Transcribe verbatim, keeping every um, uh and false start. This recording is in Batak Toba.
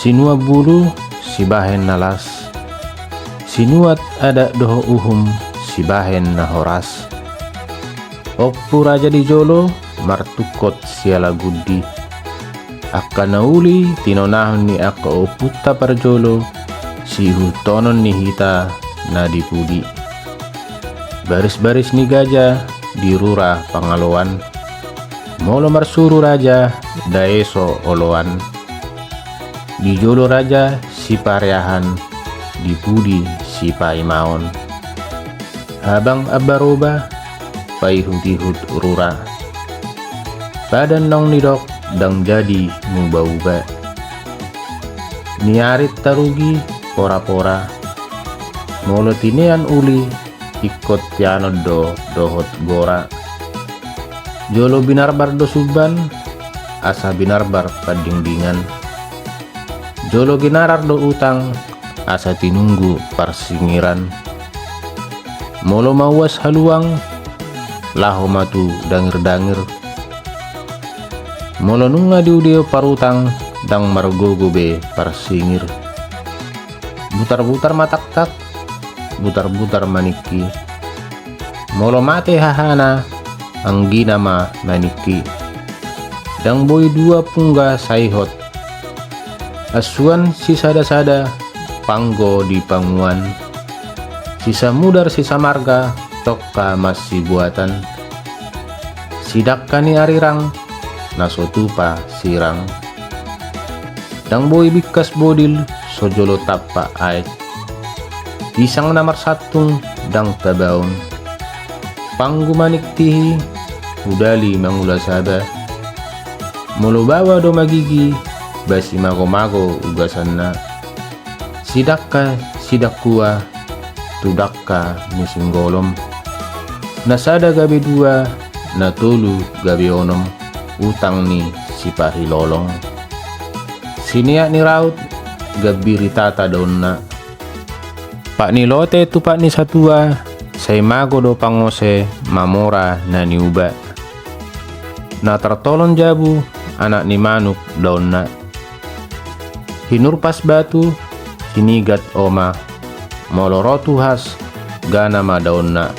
Sinuan bulu sibahen na las, sinuan adat dohot uhum sibahen na horas. Ompu raja di jolo martungkot siala gundi. Angka na uli tinonahon ni angka ompunta parjolo, siihuthon ni hita na di pudi. Baris-baris ni gaja di rura pangaloan. Molo marsuru raja daeso oloan. Di jolo raja sipareahan, di pudi sipaimaon. Habang ambaroba paihut-ihut rura. Padan naung nidok ndang jadi muba-uba. Niarit tarugi pora-pora. Molo tinean uli ingkon tianon do dohot gora. Jolo binarbar do sumban, asa binarbar pandingdingan. Jolo ginarar do utang, asa tinunggu parsingiran. Molo mauas haluang, laho ma tu dangir-dangir. Molo nunga diudihon parutang, ndang margogo be parsingir. Butar-butar ma taktak, butar-butar ma ningki. Molo mate hahana, anggina ma na ningki. Ndang boi dua pungga saihot. Asuan sisada-sada, panggo di panguan. Sisamudar sisamarga, tongka masibuatan. Sidangka ni arirang, na so tupa sirang. Ndang boi bingkas bodil, so jolo tampak aek. Pisang na marsantung, ndang tabaon. Panggu ma ningkihi, hudali mangula saba. Molo baoa do magigi, basi mago-mago ugasanna. Sidangka, sidangkua, tu dangka ni singgolom. Na sada gabe dua, na tolu gabe onom, utang ni siparhilolong. Sineat ni raut, gambiri tata daonna. Pat ni lote tu pat ni satua, sai mago do pangose mamora na niuba. Na tartolon jabu, anak ni manuk daonna. Hinurpas batu, sinigat oma. Molo ro tu has, gana ma daonna.